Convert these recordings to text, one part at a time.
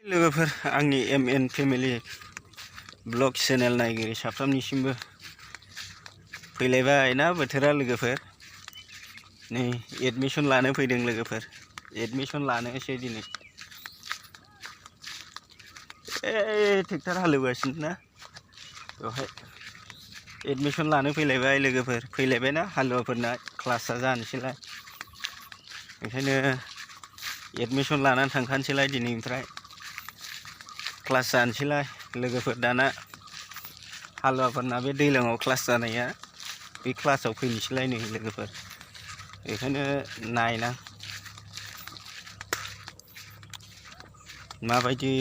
लोगोफोर आंनि MN family blog channel नायगिरि साफ्रोमनिसिमबो फैलायबाय ना बोथोरा लोगोफोर नै एडमिशन लानो फैदों लोगोफोर एडमिशन लानोसै दिनै ट्रेक्टर हालेवगासिनो ना बेवहाय एडमिशन लानो फैलायबाय लोगोफोर फैलायबायना हालुवाफोरना क्लासआ जानोसैलाय ओंखायनो एडमिशन लानानै थांखानोसैलाय दिनैनिफ्राय क्लास जानोसैलाय लोगोफोर दाना हालुवाफोरना बे दैलाङाव क्लास जानाया बे क्लासआव फैनोसैलाय नै लोगोफोर बेखायनो नायना माबायदि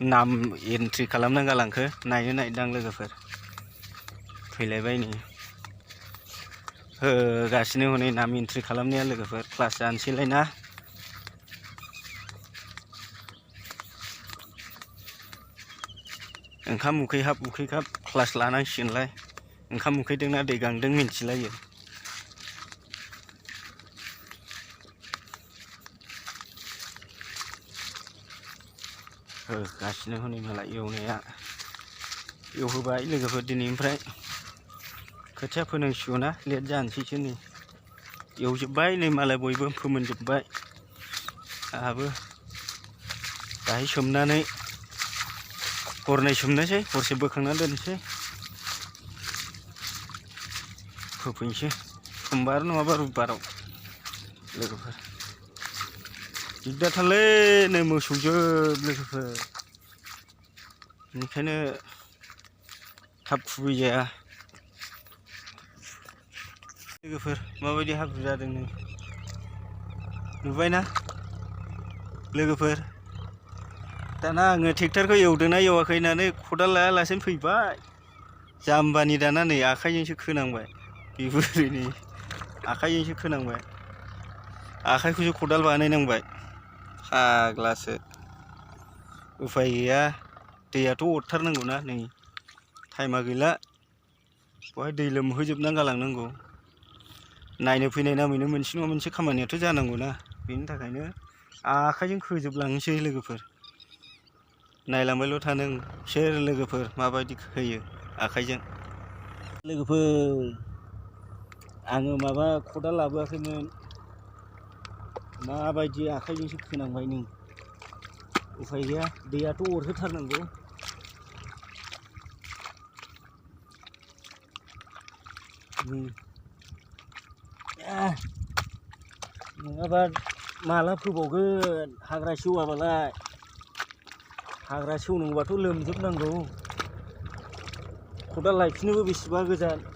नाम एन्ट्रि खालामना गालांखो नायनो नायदां लोगोफोर फैलायबाय नै होगासिनो हनै नाम एन्ट्रि खालामनाया लोगोफोर क्लास जानोसैलाय ना ओंखाम उखैहाब क्लास लानांसिगोनलाय ओंखाम उखैदोंना दै गांदों मिन्थिलायो होगासिनो हनै मालाय एवनाया एवहोबाय लोगोफोर दिनैनिफ्राय खोथिया फोनांसिगौना लेट जानोसैसो नै एवजोब्बाय नै मालाय बयबो फोमोनजोब्बाय आहाबो दाहाय सोमनानै हरनै सोमनोसै हरसे बोखांना दोनसै फोफैनोसै समबार नङाबा रबिबाराव लोगोफोर दिगदारथारलै नै मोसौजोब लोगोफोर बेनिखायनो थाब खुबैजाया लोगोफोर माबायदि हाब्रु जादों नै नुबायना लोगोफोर दाना आङो ट्रेक्टरखौ एवदोंना एवाखै होननानै खदाल लायालासेनो फैबाय जाम्बानि दाना नै आखाइजोंसो खोनांबाय बेबोरैनो आखाइजोंसो खोनांबाय आखाइखौसो खदाल बानायनांबाय फाग्लासो उफाय गैया दैयाथ' अरथारनांगौना नै टाइमा गैला बहाय दै लोमहोजोबना गालांनांगौ नायनो फैनाय नामैनो मोनसे नङा मोनसे खामानियाथ' जानांगौना बेनि थाखायनो आखाइजों खोजोबलांसै लोगोफोर नायलांबायल' थानो सोर लोगोफोर माबायदि होयो आखाइजों लोगोफोर आङो माबा खदाल लाबोआखैमोन माबायदि आखाइजोंसो खोनांबाय नै उफाय गैया दैयाथ' अरहोथारनांगौ नङाबा माला फोबावगोन हाग्रा सेवाबालाय हाग्रा सेवनांगौबाथ' लोमजोबनांगौ खदाल लायफिननोबो बेसेबा गोजान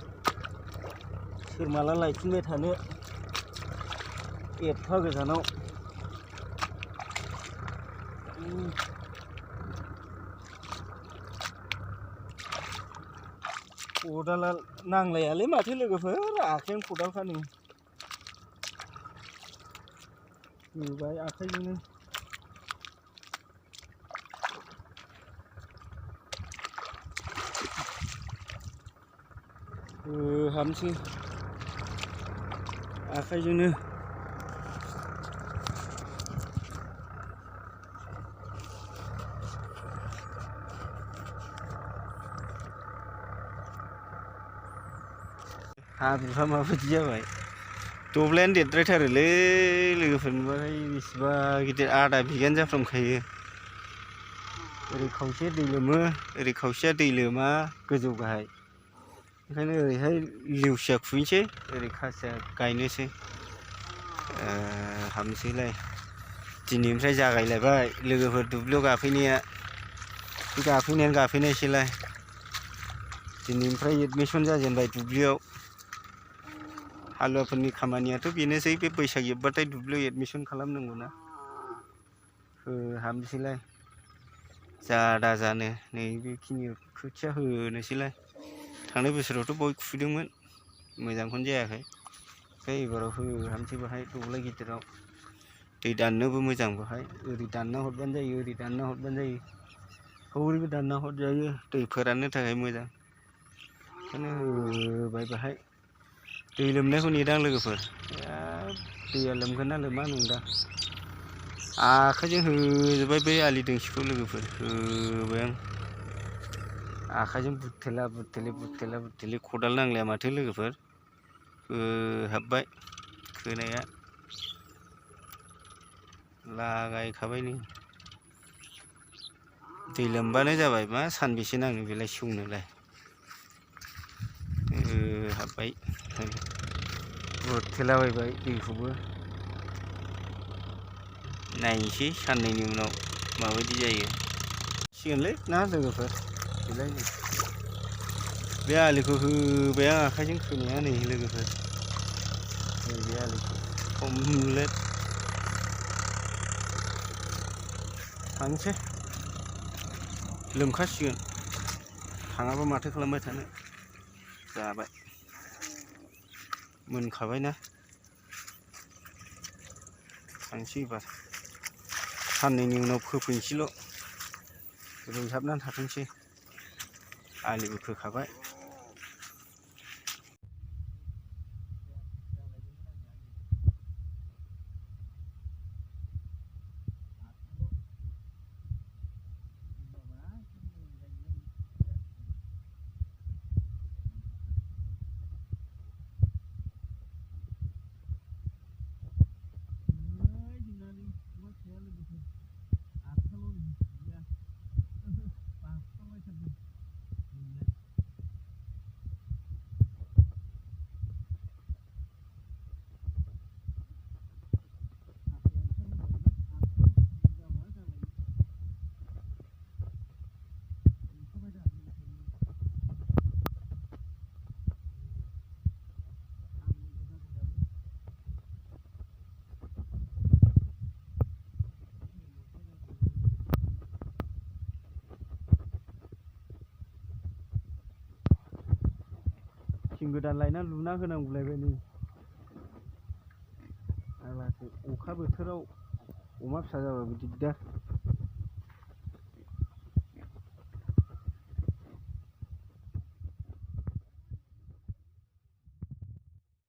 सोर माला लायफिनबाय थानो एफा गोजानाव खदाला नांलायालै माथो लोगोफोर आखाइजों खदालखा नै होबाय आखाइजोंनो हामसै आखाइजोंनो हाब्रुहा माबायदि जाबाय दब्लायानो देरद्रायथारोलै लोगोफोर नुबाथाय बेसेबा गिदिर आधा बिगानो जाफ्रामखायो ओरै खावसे दै लोमो ओरै खावसेया दै लोमा गोजौ गाहाय ओंखायनो ओरैहाय लेवसिया खुबैनोसै ओरै खासिया गायनोसै हामसैलाय दिनैनिफ्राय जागायलायबाय लोगोफोर दुब्लियाव गाफैनायसैलाय दिनैनिफ्राय एडमिशन जाजेनबाय दुब्लियाव हालुवाफोरनि खामानियाथ' बेनोसै बे बैसाग जोबबाथाय दुब्लियाव एडमिशन खालामनांगौना हामसैलाय जादा जानो नै बेखिनि खोथिया होनोसैलाय थांनाय बोसोरावथ' बय खुदोंमोन मोजांखौनो जायाखै ओमफ्राय एबाराव हामसै बाहाय दब्लाय गिदिराव दै दाननोबो मोजां बाहाय ओरै दानना हरबानो जायो ओरै दानना हरबानो जायो हौरैबो दानना हरजायो दै फोराननो थाखाय मोजां ओंखायनो होबाय बाहाय दै लोमनायखौ नेदां लोगोफोर दैया लोमगोन ना लोमा नंदां आखाइजों होजोब्बाय बै आलि दोंसेखौ लोगोफोर होबाय आं आखाइजों बुथेले खदाल नांलाया माथो लोगोफोर हाबबाय खोनाया लागायखाबाय नै दै लोमबानो जाबाय मा सानबेसे नांनो बेलाय सेवनोलाय हाबबाय बुथेलाबायबाय दैखौबो नायनोसै साननैनि उनाव माबायदि जायो सिगोनलै ना लोगोफोर बेलाय नै बे आलिखौ होबाय आं आखाइजों खोनाया नै लोगोफोर नैबे आलिखौ कमप्लिट थांसै लोमखासिगोन थाङाबा माथो खालामबाय थानो जाबाय मोनखाबायना थांसै एबार साननैनि उनाव फोफैनोसैल' रुइहाबनानै थाथोंसै आलिबो खोखाबाय थिं गोदान लायना लुना होनांगौलायबाय नै आग्लासो अखा बोथोराव अमा फिसा जाबाबो दिगदार